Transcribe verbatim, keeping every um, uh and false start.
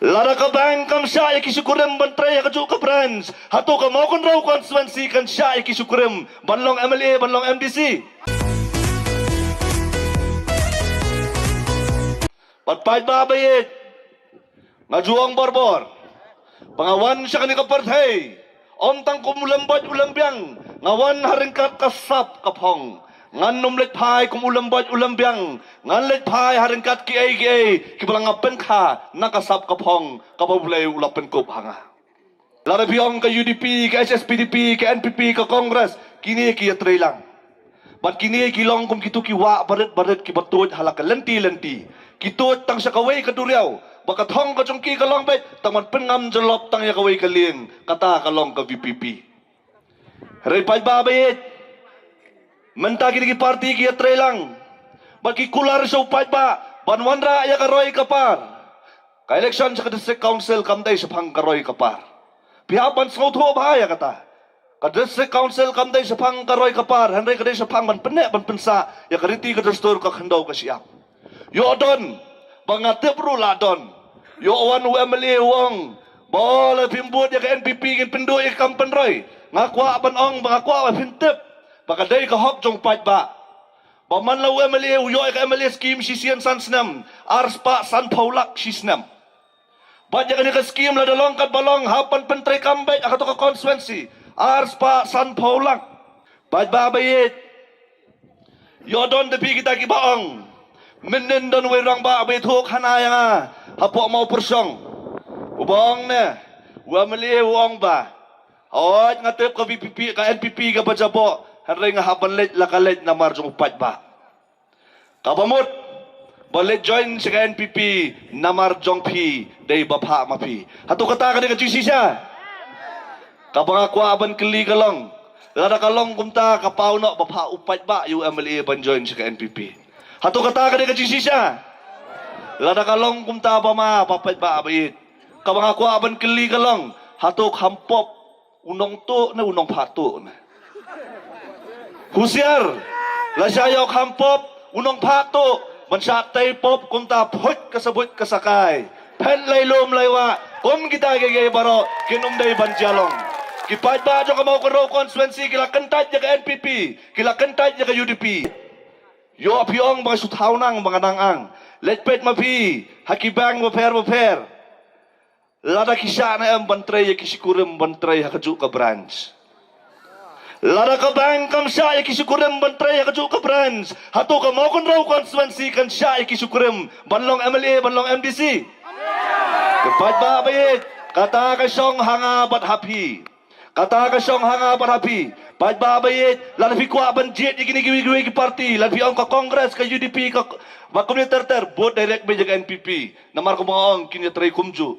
Lada ka bank kam shah ïa ki shukurim ban trei ha kajuh ka branch, hato ka Mawkynrew constituency kan shah ïa ki shukurim ban long M L A, ban long M D C? Bad paidbah ba ïeit, nga ju ong borbor ba nga wan sha kane ka pyrthei ym tang kum u lymboit u lymbiang, nga wan ha ryngkat ka sap ka phong. Ngan ym leit phai kum u lymboit u lymbiang, ngan leit phai ha ryngkat kiei kiei kiba la nga pynkha na ka sap ka phong kaba U Blei u la pynkup ha nga. Lada phi ong ka U D P, ka H S P D P, ka N P P, ka Congress, kine ki ïatreilang. Bad kine ki long kum kitu ki wah barit barit kiba tuid ha la ka lynti lynti. Ki tuid tang sha kawei ka duriaw, ba ka thong ka jong ki ka long beit tang ban pynngam jyllop tang ïa kawei ka lieng, kata ka long ka V P P. Hynrei paidbah ba ïeit, mynta kine ki party ki ïatreilang bad ki kular sha u paidbah ban wanrah ïa ka roi ka par. Ka election sha ka District Council kam dei shaphang ka roi ka par. Phi hap ban sngewthuh bha ïa kata. Ka District Council kam dei shaphang ka roi ka par, hynrei ka dei shaphang ban pynneh ban pynsah ïa ka riti ka dustur, ka khyndew ka shyiap. Ïoh don, ba nga tip ruh la don. Ïoh wan u M L A u ong ba la phim bud ïa ka N P P ngin pynduh ïa ka kam pynroi. Nga kwah ban ong ba nga kwah ba phin tip ba ka dei ka hok jong paidbah. Ba man la u M L A u ïoh ïa ka M L A scheme shisien san snem, ar spah sanphew lak shisnem. Bad ïa kane ka scheme lada long katba long, hap ban pyntreikam beit ha kato ka constituency, ar spah sanphew lak. Paidbah ba ïeit, ïoh don da phi kita kiba ong, mynnin don wei rangbah ba ïathuh khana ïa nga hapoh Mawpyrshong, uba ong ne, u M L A u ong ba, hooid, nga tip ka V P P, ka N P P kaba jaboh, hynrei nga hap ban leit la ka leit namar jong u paidbah. Kaba mut ba leit join sha ka N P P namar jong phi, dei ba phah ma phi. Hato kata ka dei ka jingshisha? Kaba nga kwah ban kylli ka long, lada ka long kumta, ka paw noh ba phah u paidbah ïa u M L A ban join sha ka N P P. Hato kata ka dei ka jingshisha? Lada ka long kumta, ba ma, ba paidbah ba ïeit, kaba nga kwah ban kylli ka long, hato kham pop u nongtuh ne u nongphah tuh ne? Husiar, lashai ïoh kham pop u nongphah tuh ban shah tei pop kumta, phuit ka sabuit ka sakai, phet lai lum lai wah kum kita kiei kiei baroh, kin ym dei ban jia long. Ki paidbah jong ka Mawkynrew constituency ki la kyntait ïa ka N P P, ki la kyntait ïa ka U D P. Ïoh phi ong ba nga shu thaw nang, ba nga nang ang. Leit peit ma phi ha ki bank bapher bapher. Lada ki shah ne em ban trei ïa ki shukurim ban trei ha kajuh ka branch? Lada ka bank kam shah ïa ki shukurim ban trei ha kajuh ka branch, hato ka Mawkynrew constituency kan shah ïa ki shukurim ban long M L A, ban long M D C? Ki paidbah ba ïeit, kata ka shong ha nga bad ha phi. Kata ka shong ha nga bad ha phi. Paidbah ba ïeit, lada phi kwah ban jied ïa kine kiwei kiwei ki party, lada phi ong ka Congress, ka U D P, ka, ba kumne ter ter, vote direct beit ïa ka N P P. Namar kumba nga ong, kin ïatrei kumjuh.